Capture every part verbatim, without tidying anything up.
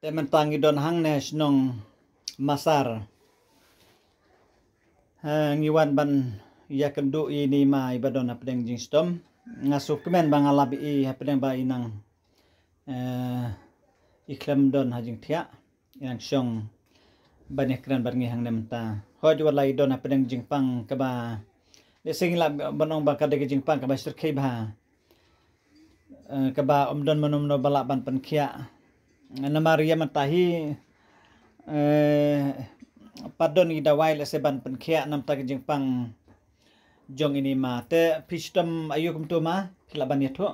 Te mynta ngi don hangne shnong Masar. Ha, ngi wan ban ïakynduh ïa ine i ma iba don hapdeng jingshitom. Nga sngewkmen ba nga lap ïa i hapdeng ba i nang, eh, i khlem don ha jingthiah, i nang shong ban ïakren bad ngi hangne mynta. Hooid, wat la i don hapdeng jingpang kaba, lehse ngi lah ban ong ba ka dei ka jingpang kaba shyrkhei bha. Eh, kaba ym don mano mano ba lah ban pynkhiah. Namar ïa mynta hi, eh, pat don i dawai lehse ban pynkhiah namar ka jingpang jong ine i ma. Te phi shitom aïu kumto ma, phi lah ban ïathuh?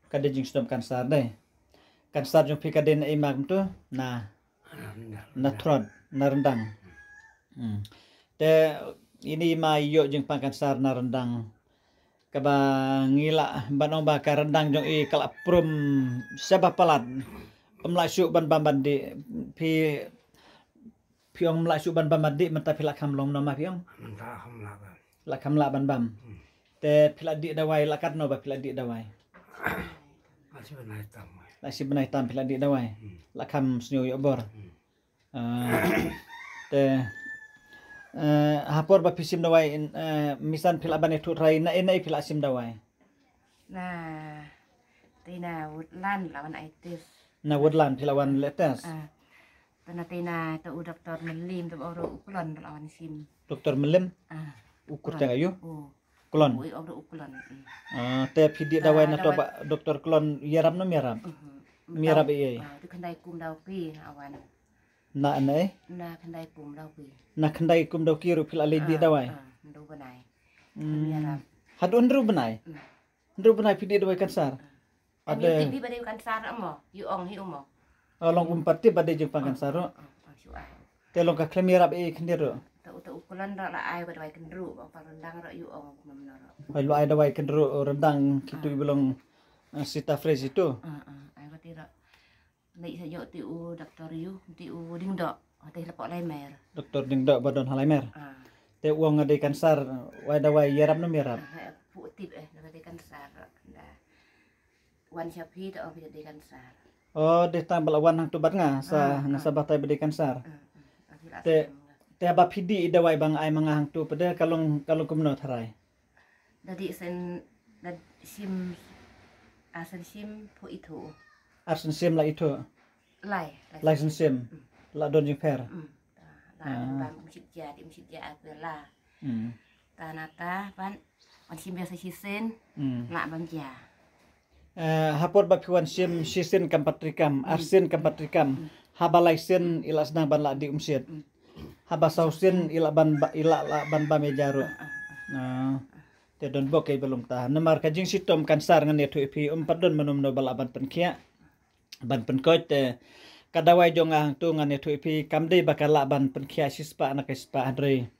Ka dei jingshitom kansar dei. Kansar jong phi ka dei na ei ma kumto? Na, na throat, na ryndang. Hmm. Te ine i ma i ïoh jingpang kansar na ryndang. Kaba ngi lah ban ong ba ka ryndang jong i ka la prum sha ba palat. Ym lah shuh ban bam ban dih. Phi, phi ong ym lah shuh ban bam ban dih, mynta phi la kham long noh ma phi ong? Mynta kham lah ban. La kham lah ban bam. Hmm. Te phi la dih dawai, la katno ba phi la dih dawai? La shi bnai tam. La shi bnai tam phi la dih dawai. Hmm. La kham sngew ïoh bor. Hmm. Ah, te, eh, ha por ba phi shim dawai, in, eh, misan phi lah ban ïathuh trai, na ei na ei phi la shim dawai? Na, te na Woodland la wan ai test. Na Woodland phi la wan leh test? Ah. Te na te na te u doktor Mylliem te ba ong ruh u klon la wan shim. Doktor Mylliem? Ah. U kyrteng aïu? Oh. Klon. Ui, ong ruh u klon. Hmm. Ah, te phi dih dawai na to ba doktor klon ïarap ne ym ïarap? Mhm. Ym ïarap ei ei. Ah, te khyndai kum da u ki nga wan. Na ei? Na khyndai kum da u ki. Na khyndai kum da u ki ruh phi la leit dih dawai? Ah, hynriew bnai. Hmm. Ym ïarap. Haduh hynriew bnai? Hmm. Hynriew bnai phi dih dawai kansar? Ah. Ade. Ym tip hi ba dei kansar mo, ïu ong hi u mo. Oh, long um pat tip ba dei jingpang kansar ruh. Ah, ah, shu ai. Te long ka khlem ïarap ei khyndiat ruh. Te u, te u klon ruh la ai ba dawai kynruh, ba pang ryndang ruh ïu ong kumno ruh. Hooid, la ai dawai kynruh ryndang kitu ba long, eh, Sitafresh itu. Ah, ah, ai ba ti ruh. Leit sa ïoh ti u doktor ïu, ti u Diengdoh, te la pok Laimer. Doktor Diengdoh ba don ha Laimer. Ah. Te u ong dei kansar, wai dawai ïarap ne ym ïarap? Ah, hai, phu tip eh, na dei kansar. Da. Wan sha phi te ong phi dei kansar. Oh, dei tang ba la wan hangtu bad nga sa, ah, nga sa batai ba dei kansar. Ah, ah. Te, te ba phi dih i dawai ba nga ai ma nga hangtu pat de ka long, ka long kumno tharai? Da dih sien, da shim, ah, sien shim phu ithuh. Ar sien shim la ithuh. Lai, lai sien shim. Mm. La don jingpher. Mm. La, ah, bam um shit ja, di um shit ja, ah, la. Mm. Ta na ta, ban, ban shim biasa shisien, mm, la bam ja. Eh, ha por ba phi wan shim shisien kam pat treikam, mm, ar sien kam pat treikam. Mm. Haba lai sien i la sdang ban la dih um shit. Mm. Haba saw sien i la ban ba, i la, la ban bam ïa ja ruh. Ah, ah, ah. Ah. Te don bok ei ba long ta. Namar ka jingshitom kansar ngan ïathuh ïa phi um pat don mano mano ba lah ban pynkhiah. Ban pynkoit te ka dawai jong nga hangtu ngan ïathuh ïa phi kam dei ba ka lah ban pynkhiah shispah na ka shispah hynrei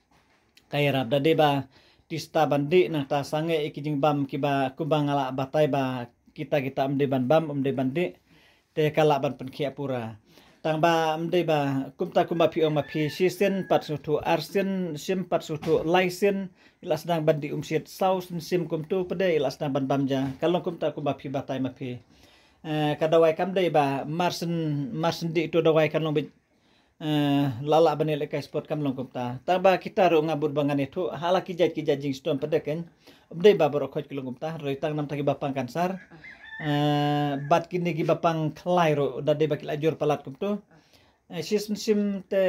ka ïarap da dei ba tista ban dih nangta sangeh ïa ki jingbam kiba kumba nga lah batai ba kita kita ym dei ban bam ym dei ban dih. Te ka lah ban pynkhiah pura. Tang ba ym dei ba kumta kumba phi ong ma phi shisien pat sngewthuh, arsien shim pat sngewthuh, laisien i la sdang ban dih um shit, saw sien shim kumtu pat de i la sdang ban bam ja. Ka long kumta kumba phi batai ma phi. Eh, ka dawai kam dei ba mar sien, mar sien dih tu dawai kan long beit, eh, la lah ban ïalehkai sport kam long kumta. Tang ba kita ruh nga bud ba ngan ïathuh ha la ki jait ki jait jingshitom pat de ken. Ym dei ba baroh khoit ki long kumta, hynrei tang namar kiba pang kansar. Eh, bad kine kiba pang khlai ruh da dei ba ki la jur palat kumtu. Eh, shisien shim te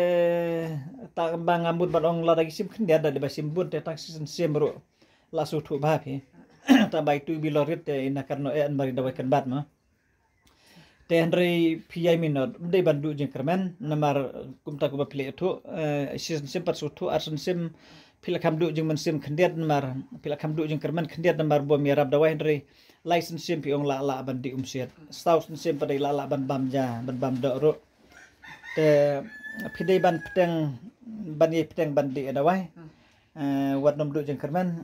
tang ba nga mut ban ong lada ki shim khyndiat da dei ba shim bun te tang shisien shim ruh la sngewthuh bha phi. Tang ba itu i Bilorit te i na kano eh an bari dawai kynbat ma. Te hynrei phi ïai minot, ym dei ban duh jingkyrmen, namar kumta kumba phi la ïathuh, eh, shisien shim pat sngewthuh, arsien shim phi la kham duh jingmynsiem khyndiat namar, phi la kham duh jingkyrmen khyndiat namar bym ïarap dawai hynrei, laisien shim phi ong la lah ban dih um shit. Saw sien shim pat de la lah ban bam ja, ban bam doh ruh. Te phi dei ban pteng, ban ïai pteng ban dih dawai. Hmm. Eh, wat nym duh jingkyrmen.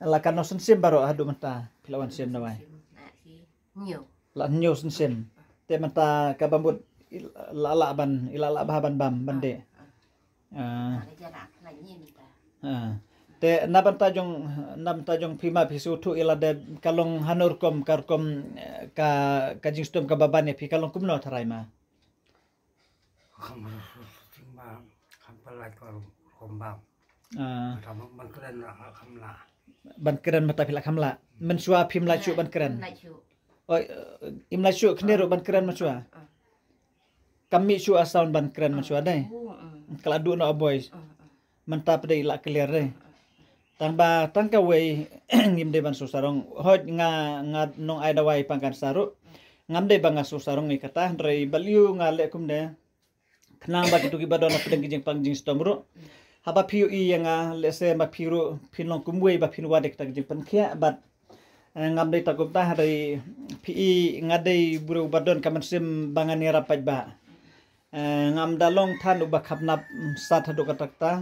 La kano sien shim baroh haduh mynta, phi la wan shim dawai. Hynñiew. La hynñiew sien shim. Te mynta kaba mut i la lah ban, i la lah bha ban bam, ban dih. Ah. Ah. Ah. Te na bynta jong, na bynta jong phi ma phi sngewthuh ïa lade ka long hano rukom, ka rukom, eh, ka, ka jingshitom kaba ban ïa phi ka long kumno tharai ma? Kham ruh shu ting ba kham pynlait ka rukom bam. Ah. Kham ban kren la kham la. Ban kren mynta phi la kham la. Mynshuwa phim la shuh ban kren. Phim la shuh. Oi, eh, im la shuh khyndiat ruh ban kren mynshuwa. Ah. Kam mih shuh a sound ban kren mynshuwa dei. Oh, ah. Ka la duh noh a voice. Ah, ah. Mynta pdei la clear dei. Tang ba tang kawei ngim dei ban shu sarong. Hooid nga, nga nong ai dawai pang cancer ruh. Ngam dei ba nga shu sarong ïa kata hynrei balei nga leh kumne. Khnang ba kito kiba don hapdeng ki jingpang jingshitom ruh. Haba phi ïohi ïa nga lehse ma phi ruh phin long kumwei ba phin wad ïa kata ki jingpynkhiah bad, eh, ngam dei ta kumta hynrei phi i nga dei briew ba don ka mynsiem ba ngan ïarap paidbah. Eh, ngam da long than uba khapnap, mm, sat haduh katta katta.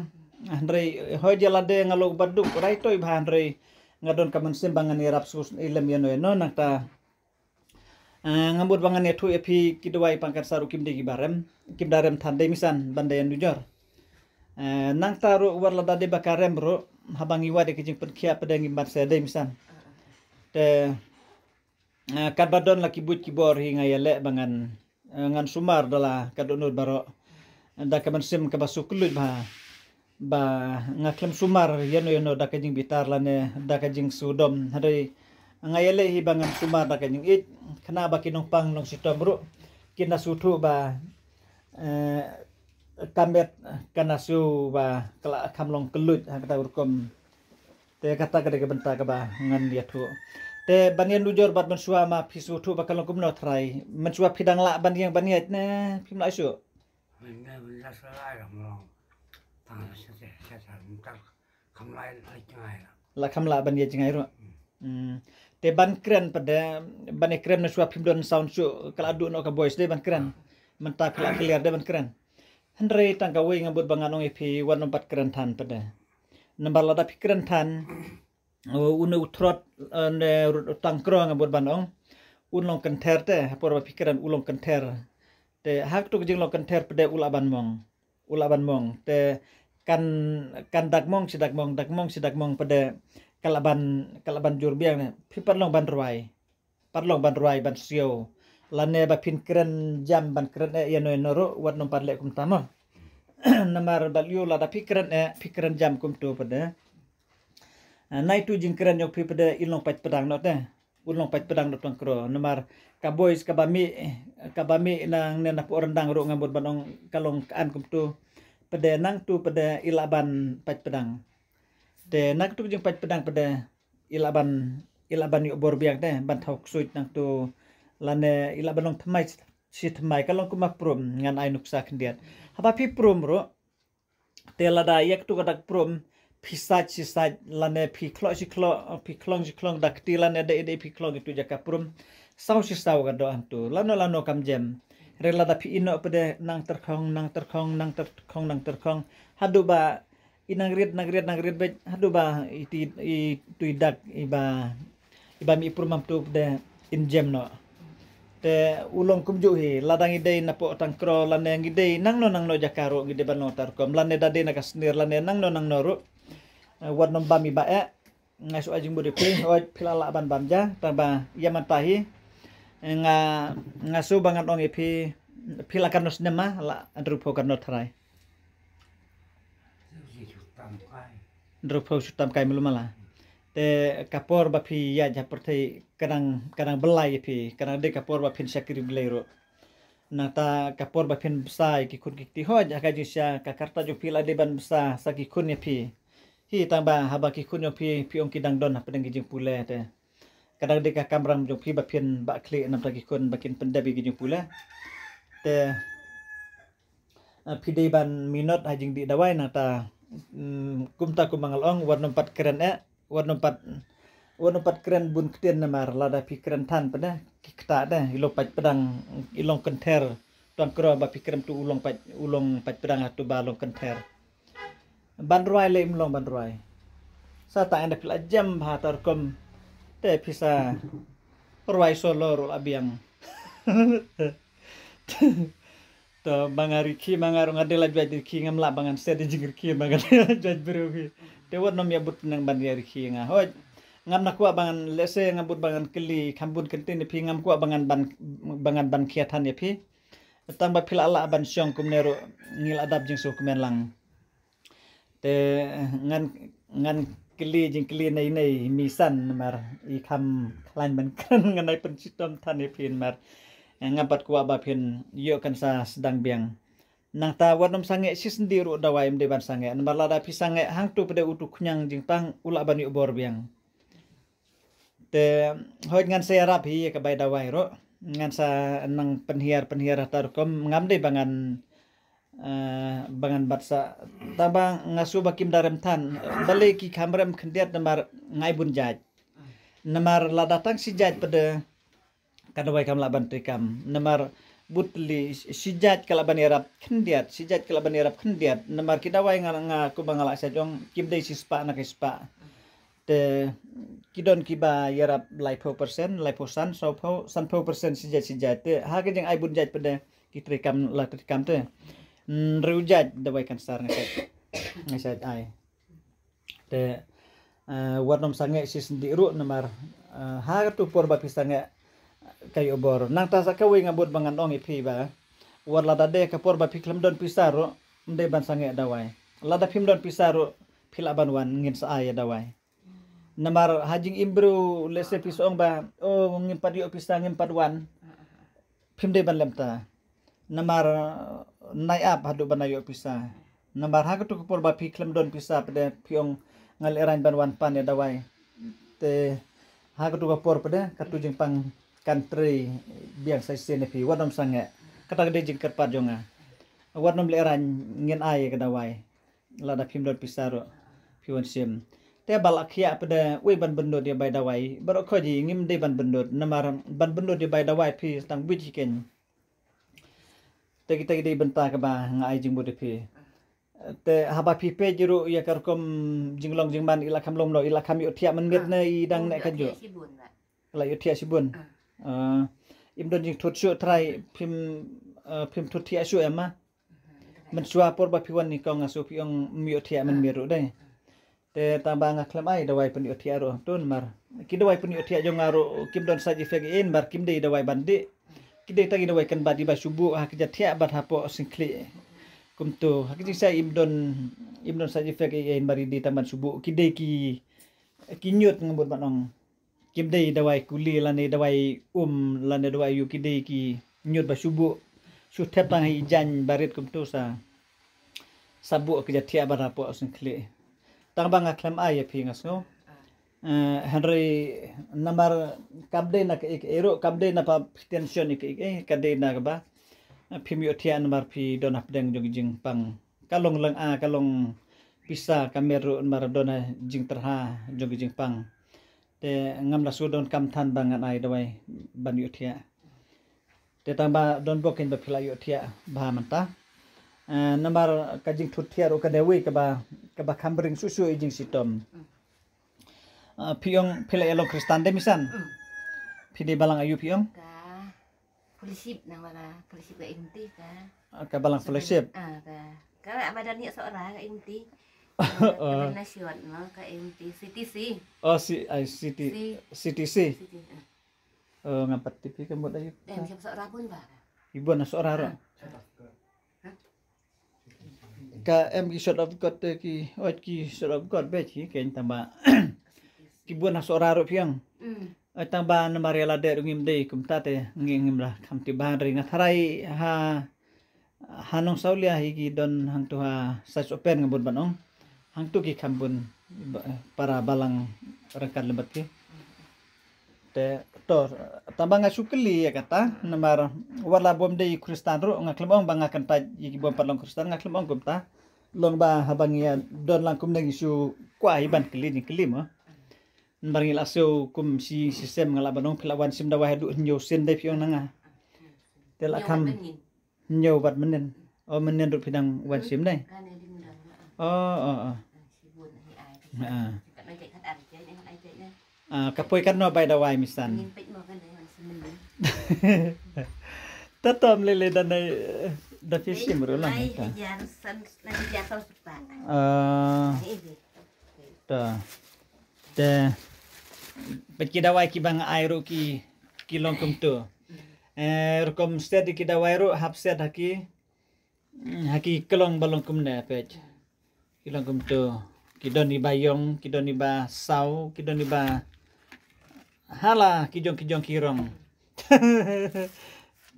Hynrei, eh, hooid ïa lade nga long uba duk raitoi bha hynrei nga don ka mynsiem ba ngan ïarap sngewsih lem ïano ïano nangta. Eh, nga mut ba ngan ïathuh ïa phi ki dawai pang cancer ruh kim dei kiba rem, kim da rem than dei misan ban da ïanujor. Eh, nangta ruh wat lada dei ba ka rem ruh haba ngi wad ïa ki jingpynkhiah pdeng ngim ban se dei misan. Te, eh, katba don la ki buit ki bor hi nga ïaleh ba ngan, eh, ngan sumar da la ka dohnud baroh. Da ka mynsiem kaba shu kylluid bha. Ba nga khlem sumar ïano ïano da ka jingbitar lane da ka jingsngewdom. Hynrei nga ïaleh hi ba ngan sumar da ka jingïeit. Khnang ba ki nongpang nongshitom ruh kin da sngewthuh ba, eh, ka met ka na shu ba ka la kham long kylluid ha kata ka rukom. Te kata ka dei ka bynta kaba ngan ïathuh. Te ban ïanujor bad mynshuwa ma phi sngewthuh ba ka long kumno tharai. Mynshuwa phi dang lah ban ïeng ban ïaid ne phim lah shuh. Mynta mynta sa lai ram long. Tang sa sa sa sa mynta kham lai lai jngai la. La kham lah ban ïa jngai ruh. Hmm. Hmm. Te ban kren pat de ban ïa kren na shuwa phim don sound shuh ka la duh noh ka voice de ban kren. Mynta ka la clear de ban kren. Hynrei tang kawei nga bud ba ngan ong ïa phi wat nym pat kren than pat de. Namar lada phi kren than, uh, une u throt, uh, ne rut u tangkro nga bud ban ong. Un long kynther te, ha por ba phi kren u long kynther. Te ha katu ka jinglong kynther pat de u lah ban mong. U lah ban mong. Te kan, kan dak mong shi dak mong, dak mong shi dak mong pat de ka lah ban, ka lah ban jur biang ne. Phi pat long ban rwai. Pat long ban rwai ban siaw. Lane ba phin kren jam ban kren eh ïano ïano ruh wat nym pat leh kumta mo. Namar ba lyu lada phi kren eh, phi kren jam kumtu pat de. Ah, nai tu jingkren jong phi pat de in long pait padang noh te. Un long pait padang noh tang kro. Namar ka boys kaba mih, kaba mih nangne na pyrthei ryndang ruh nga bud ban ong ka long ka an kumtu. Pat de nangtu pat de i lah ban pait padang. Te nangtu jingpait padang pat de i lah ban, i lah ban ïoh bor biang te ban thaw ksuid nangtu lane i lah ban long thymmai shi thymmai ka long kum ma prum ngan ai nuksa khyndiat. Haba phi prum ruh, te lada ïa katu ka dak prum, phi sait shi sait, lane phi khlok shi khlok, phi khlong shi khlong da kti lane da ide phi khlong itu jaka prum. Saw shi saw ka doh hantu. Lano lano kam jem. Re lada phi ino pede nang terkhong, nang terkhong, nang terkhong, nang terkhong. Haduh ba i nang rit, nang rit, nang rit bej. Haduh ba i ti, i tu i dak, i ba, i ba mi prum hantu pede in jem no. Te u long kumjuh hi, lada ngi dei na pok tang kro, lane ngi dei nangno nangno jaka ruh, ngi dei ban long tarkom, lane da dei na ka snir, lane nangno nangno ruh. Eh, wat nym bam i ba eh, nga shu ai jingmut ïa phi, oi phi la lah ban bam ja, tang ba ïa mynta hi. Eh, nga, nga shu ba ngan ong ïa phi, phi la katno snem ma, la hynriewphew katno tharai. Hynriewphew shu tam kai melu mala. Te ka por ba phi ïaid ha pyrthei ka dang, ka dang byllai ïa phi, ka dang dei ka por ba phin shakri Blei ruh. Nangta ka por ba phin bsa ïa ki khun ki kti hooid ha ka jingshisha ka karta jong phi la dei ban bsa sa ki khun ïa phi. Hi tang ba haba ki khun jong phi, phi ong ki dang don hapdeng ki jingpule te. Ka dang dei ka kamram jong phi ba phin bah khlieh namar ki khun ba kin pyndep ïa ki jingpule. Te, eh, phi dei ban minot ha jingdih dawai nangta, mm, kumta kum ba nga la ong wat nym pat kren eh, wat nym pat, wat nym pat kren bun ktien namar lada phi kren than pat de ki kta de i long pait padang, i long kynther. Tang kro ba phi kren tu u long pait, u long pait padang hatu ba long kynther. Ban rwai lei mlong ban rwai. Sa ta enda phi la jem bha tarkom. Te phi sa rwai solo ruh la biang. To ba nga rikhi ma nga ruh nga dei la jwai rikhi ngam lah ba ngan set jing rikhi ma nga dei la jwai briew hi. Te wat nym ïa bud nang ban ïa rikhi nga. Hoi. Ngam na kwah ba ngan lehse ngam bud ba ngan kylli kham bun kyntien ïa phi, ngam kwah ba ngan ban, ba ngan ban khia than ïa phi. Tang ba phi la lah ban shong kumne ruh ngi la dap jingsngewkmen lang. Te ngan, ngan kylli jingkylli nei nei misan namar i kham khlaiñ ban kren ngan ai pynshitom than ïa phi namar ngam pat kwah ba phin ïoh kan sa sdang biang. Nangta wat nym sangeh shisien dih ruh dawai, ym dei ban sangeh namar lada phi sangeh hangtu pat de utu khñiang jingpang u lah ban ïoh bor biang. Te hoi ngan sa ïarap hi ïa ka bai dawai ruh. Ngan sa nang pynhiar pynhiar ha ta rukom, ngam dei ba ngan, eh, ba ngan bat sa. Tang ba nga shu ba kim da rem than. Balei ki kham rem khyndiat namar ngai bun jait. Namar lada tang shi jait pat de ka dawai kam lah ban treikam. Namar bun tylli shi jait ka lah ban ïarap khyndiat, shi jait ka lah ban ïarap khyndiat. Namar ki dawai nga, nga kumba nga lah shait ong kim dei shispah na ka shispah. Te ki don kiba ïarap laiphew percent, laiphew san, sawphew, sanphew percent shi jait shi jait. Te ha ka jingai bun jait pat de ki treikam la treikam te. Hynriew jait dawai kansar nga shait, nga shait ai. Te, eh, wat nym sangeh shisien dih ruh namar, eh, ha katu por ba phi sangeh ka ïoh bor. Nangta sa kawei nga bud ba ngan ong ïa phi ba wat lada dei ka por ba phi khlem don pisa ruh, ym dei ban sangeh dawai. Lada phim don pisa ruh phi lah ban wan ngin sa ai ïa dawai. Namar ha jingim briew lehse phi sa ong ba, oh, ngim pat ïoh pisa, ngim pat wan. Phim dei ban leh kumta. Namar nai ap haduh ban ïoh pisa. Namar ha katu ka por ba phi khlem don pisa pat de phi ong nga lehraiñ ban wan pan ïa dawai. Te ha katu ka por pat de katu jingpang kan trei biang sa shisien ïa phi, wat nym sangeh. Kata ka dei jingkyrpad jong nga. Wat nym lehraiñ, ngin ai ïa ka dawai. Lada phim don pisa ruh phi wan shim. Te ba la khiah pat de wei ban bynnud ïa bai dawai. Baroh khoit hi ngim dei ban bynnud namar ban bynnud ïa bai dawai phi tang bit hi keiñ. Te kita ki dei bynta kaba nga ai jingmut ïa phi. Te haba phi peit ruh ïa ka rukom jinglong jingman i la kham long noh, i la kham ïohthiah mynmiet ne i dang neh kajuh. La ïohthiah shibun. Ah, im don jingthut shuh trai phim, ah, phim thut thiah shuh em ma. Mynshuwa por ba phi wan nyngkong nga shu phi ong ym ïohthiah mynmiet ruh dei. Te tang ba nga khlem ai dawai pynïohthiah ruh hangtu namar ki dawai pynïohthiah jong nga ruh kim don side effect ei ei namar kim dei dawai ban dih. Ki dei tang ki dawai kynbat iba shu buh ha ka jathiah bad hapoh syngkhlieh. Kumtu ha ka jingshisha im don, im don side effect ei ei namar i dei tang ban shu buh. Ki dei ki, ki ñiut nga mut ban ong. Kim dei dawai kuli lane dawai um lane dawai ïu, ki dei ki ñiut ba shu buh, shu thep tang ha i jaiñ barit kumtu sa, sa buh ka jathiah bad hapoh syngkhlieh. Tang ba nga khlem ai ïa phi nga sngew. Eh, hynrei namar kam dei na kaei kaei ruh, kam dei na ba phi tension ïa kaei kaei, ka dei na kaba, eh, phim ïohthiah namar phi don hapdeng jong ki jingpang. Ka long lynga, ka long pisa, ka met ruh namar don ha jingtyrha jong ki jingpang. Te ngam la shu donkam than ba ngan ai dawai ban ïohthiah. Te tang ba don bok keiñ ba phi la ïohthiah bha mynta. Eh, namar ka jingthut thiah ruh ka dei wei kaba, kaba kham bring shuh shuh ïa jingshitom. Eh, phi ong phi la ïalong Khristan dei misan. Phi dei balang aïu phi ong? Ka fellowship, nang ba ka fellowship ka M T ka. Ah, ka balang fellowship. Ah, ka. Ka ba don ïa Sohra ka M T. Ka nation no ka M T C T C. Oh, C, I, C T, C. C T C. C T, ah. Oh, ngam pat tip ïa ka mut aïu. Em, siapa Sohra pun ba. Ibun Sohra ruh. Ah. Ka em ki Short of God te ki, oh, ki Short of God bad ki keiñ tang ba ki bun ha Sohra ruh phi ong. Mm. Eh, tang ba namar ïa lade ruh ngim dei kumta te ngi ngim lah kham tip bha, hynrei nga tharai ha, ha Nongsawlia hi ki don hangtu ha Saisopen nga mut ban ong. Hangtu ki kham bun ba-, para balang ryngkat lem bad ki. Te to, tang ba nga shu kylli ïa kata namar wat la bym dei Khristan ruh nga khlem ong ba nga kyntait ïa ki bym pat long Khristan, nga khlem ong kumta. Long ba haba ngi ïa don lang kumne ngi shu kwah hi ban kylli jingkylli mo. Namar ngi la siew kum shi, shi sem nga lah ban ong phi la wan shim dawai haduh hynñiew sien dei phi ong na nga. Te la kham. Hynñiew bad mynnin. Oh, mynnin ruh phi dang wan shim dei. Oh, oh, oh. Ah. Ah, ka poi katno bai dawai misan. Ta tom lele da nai, da phi shim ruh lang ta. Ah. To. Te, peit ki dawai kiba nga ai ruh ki, ki long kumto. Eh, rukom set ki dawai ruh, hap set ha ki, mm, ha ki klong ba long kumne, peit. Ki long kumto. Ki don iba ïong, ki don iba saw, ki don iba hala ki jong ki jong ki rong.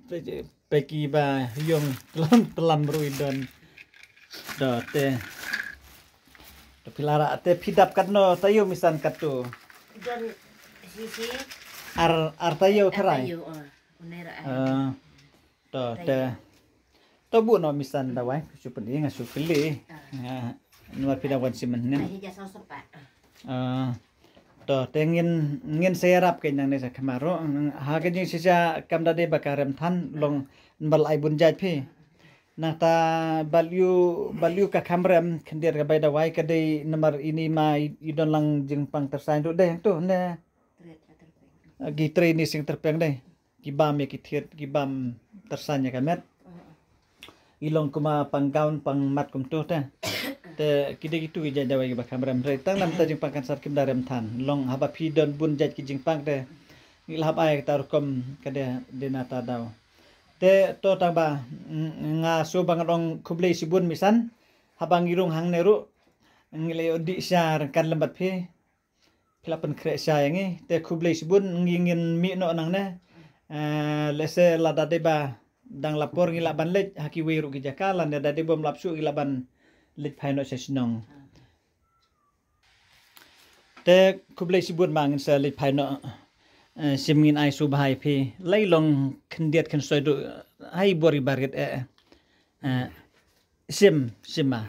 Peit, peit kiba ïong tlam tlam ruh i don. To te. To phi la rah te phi dap katno taïew misan katto. Don sisi. Ar, ar taïew tharai. Taïew, ah. Une rah. Ah. To, te. To buh noh misan dawai, shu pyni, nga shu kylli. Ah. Nga, namar phi dang wan shim mynhynnin. Ah, hi ja saw sepat. Ah. To, te ngin, ngin sa ïarap kein nangne sa khmat ruh. Ha ka jingshisha kam da dei ba ka rem than, long namar la ai bun jait phi. Nangta balei, balei ka kham rem, khyndiat ka bai dawai ka dei namar ini ma i, i don lang jingpang tyrsaiñ ruh dei, to, ne. Ki trei ini sing tyrpeng dei. Ki bam ïa ki thied, ki bam tyrsaiñ ïa ka met. I long kumba pang gown, pang mat kumto te. Te ki dei kitu ki jait dawai kiba kham rem. Hynrei tang namar ta jingpang kansar kim da rem than. Long haba phi don bun jait ki jingpang te. Ngi la hap ai kata rukom ka dei, dei na ta daw. Te to tang ba, mm, nga shu ba nga ong khublei shibun misan. Haba ngi rung hangne ruh. Ngi la ïoh dih sha ryngkat lem bad phi. Phi la pynkhreh sha ïa ngi, te khublei shibun, ngi ngin mih noh nangne. Eh, lehse lada dei ba dang la por ngi lah ban leit ha kiwei ruh ki jaka, lane da dei bym lap shuh ngi lah ban leit phai noh sha shnong. Te khublei shibun, ma ngin sa leit phai noh. Eh, shim ngin ai sngewbha ïa phi. Lai long khyndiat khynsoit ruh, hai bor i barit eh. Eh, shim, shim ma.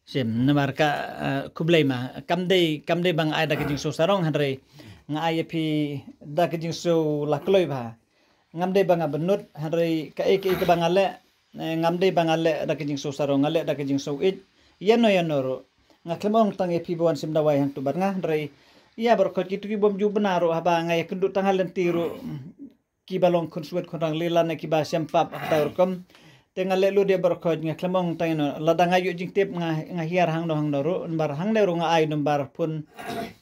Shim, namar ka, eh, khublei ma. Kam dei, kam dei ba nga ai da ka jingsngew sarong, hynrei nga ai ïa phi da ka jingsngew la kloi bha. Ngam dei ba nga bynnud, hynrei kaei kaei kaba nga leh, eh, ngam dei ba nga leh da ka jingsngew sarong, nga leh da ka jingsngew ïeit. Ïano ïano ruh. Nga khlem ong tang ïa phi ba wan shim dawai hangto bad nga, hynrei ïa baroh khoit kito ki bym ju bna ruh, haba nga ïakynduh tang ha lynti ruh. Kiba long khun swet khun rangli lane kiba shem pap ha kata rukom. Te nga leh lut ïa baroh khoit, nga khlem ong tang ïano, lada nga ïoh jingtip nga, nga hiar hangno hangno ruh, namar hangne ruh nga ai number phone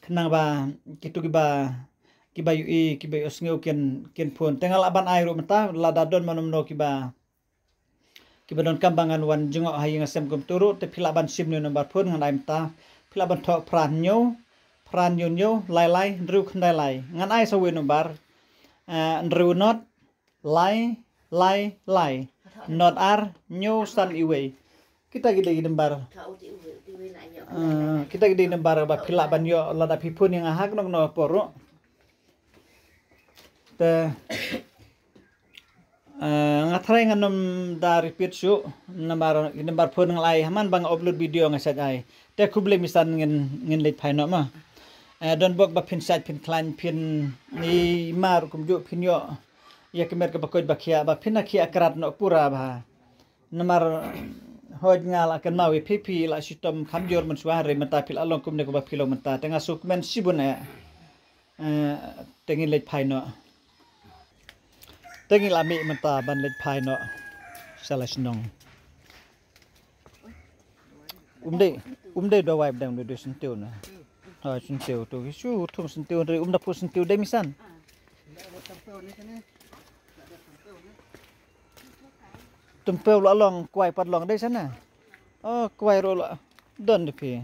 khnang ba kito kiba, kiba ïohi, kiba ïohsngew kin, kin phone. Te nga lah ban ai ruh mynta, lada don mano mano kiba, kiba donkam ba ngan wan jngoh ha ïing ha sem kumto ruh, te phi lah ban shim ïa u number phone ngan ai mynta. Phi lah ban thoh phra hynñiew, phra hynñiew hynñiew, lai lai, hynriew khyndai lai. Ngan ai sa uwei u number, eh, hynriew not, lai, lai, lai. Not ar, hynñiew san uwei. Kita ki dei ki number. Eh, kita ki dei number ba phi lah ban ïoh lada phi phone ïa nga ha kano kano ka por ruh. Te, eh, nga tharai ngan ym da repeat shuh, namar, namar phone nga la ai, ha man ba nga upload video nga shait ai. Te khublei misan, ngin, ngin leit phai noh ma. Eh, don bok ba phin shait phin khlaiñ phin, i mar kumjuh phin ïoh ïa ka met kaba koit ba khiah, ba phin ïa khiah krat noh pura bha. Namar hooid nga la kynmaw ïa phi, phi la shitom kham jur mynshuwa, hynrei mynta phi la long kumne kumba phi long mynta. Te nga sngewkmen shibun eh. Eh, te ngin leit phai noh. Te ngi la mih mynta ban leit phai noh sha la shnong. Um dei, um dei dawai ba dang dei syntiew na. Ha, syntiew to, shu thung syntiew, hynrei um da phuh syntiew dei misan. Tympiew la long, kwai pat long dei sana. Oh, kwai ruh la don da phi.